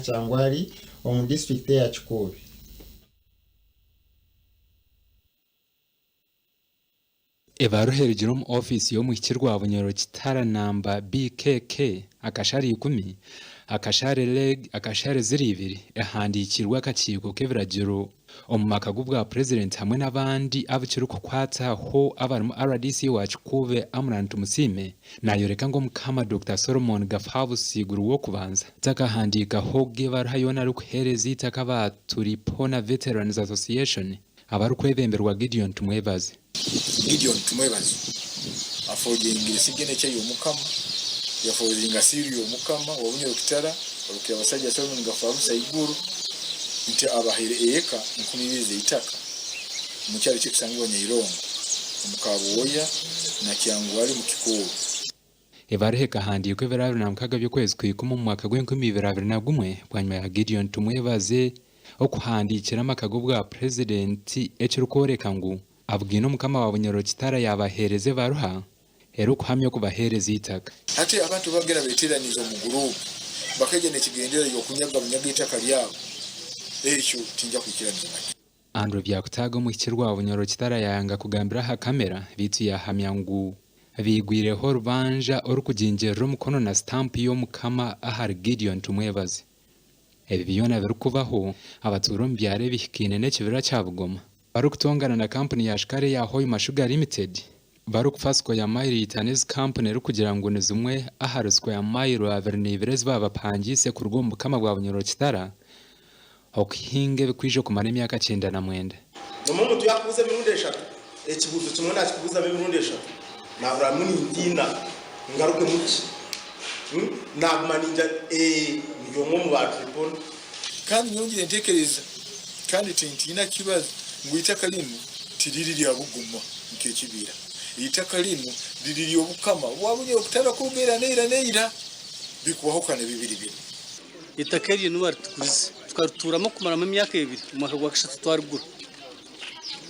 Kyangwali omu disiturikiti eya Kikuubi. Ebaruha erugire omu ofiisi y'omuhikirwa rwa Bunyoro Kitara namba BKK akashare ikumi, akashare leg akashare ziro ibiri ehandiikirwe akakiiko k'ebiragiro omu maka g'obwa Purezidenti hamwe n'abandi abu kirikukwataho abarimu rdc wa Kikuube Amran Tumusiime nayoreka ngu Omukama Dokita Solomon Gafabusi Guriwokubanza takahandiikaho g'ebaruha yoona arikuheereza eitaka aba Turipona Veterans Association abarikwebemberwa Gideon Tumwebaze. Gideon Tumwebaze afoojingire siginecha y'Omukama, yafoojinga siiri y'Omukama wa Bunyoro Kitara Orukirabasaija Solomon Gafabusa Iguru nti abahaire eeka 2000 z'eitaka omu kyaro ekirikusangibwa Nyairongo omu Kabwoya na Kyangwali omu Kikuubo. Ebaruha ekahandiikwa ebiro 26 by'okwezi kwa ikumi omu mwaka gw'enkumi ibiri abiri na gumwe bwanyima ya Gideon Tumwebaze okuhandiikira amaka g'obwa Purezidenti ekirikworeka ngu abugaine Omukama wa Bunyoro Kitara yaabaheereza ebaruha erikuhamya okubaheereza eitaka. Hati abantu bagera beteraniza omu guruupu bakaija n'ekigendererwa y'okunyaga bunyaga eitaka ryabo, ekyo tinja kwikiraniza nakyo. Andrew Byakutaaga omuhikirwa wa Bunyoro Kitara yaayanga kugambira aha kamera beitu yaahamya ngu baigwireho orubanja orikugingyerera omukono na sitampu y'Omukama ahari Gideon Tumwebaze. Ebi byona birikubaho, abatuura omu byaro ebihikaine n'ekibira kya Bugoma barikutongana na kampuni ya shukaari eya Hoima Sugar Limited barikufa sikweya mayiro itaano ezi kampuni erikugira ngu ni zimwe ahari sikweya mayiro 22 ezi baabapangiise kuruga omu bukama bwa Bunyoro Kitara okuhinga ebikwija okumara emyaka 99. Nomwe omuntu yaakubuuza emirundi eshatu, ekibuuzo kimwe naakikubuuzamu emirundi eshatu, naahuriramu nintiina ngarukemu ki? Naaguma ningira ee ndi omwe omu baaturipona. Kandi nyowe ngira entekereza kandi tintiina kibazo ngu eitaka linu tiriri rya Buguma nk'ekibira. Eitaka linu riri ry'Obukama bwa Bunyoro kutandika kuruga ira n'eira n'eira bikubaho bibiri binu. Eitaka eryo nibo baritugurize tukarituuramu okumaramu emyaka ebiri, omu mwaka gwa kashatu twarigura.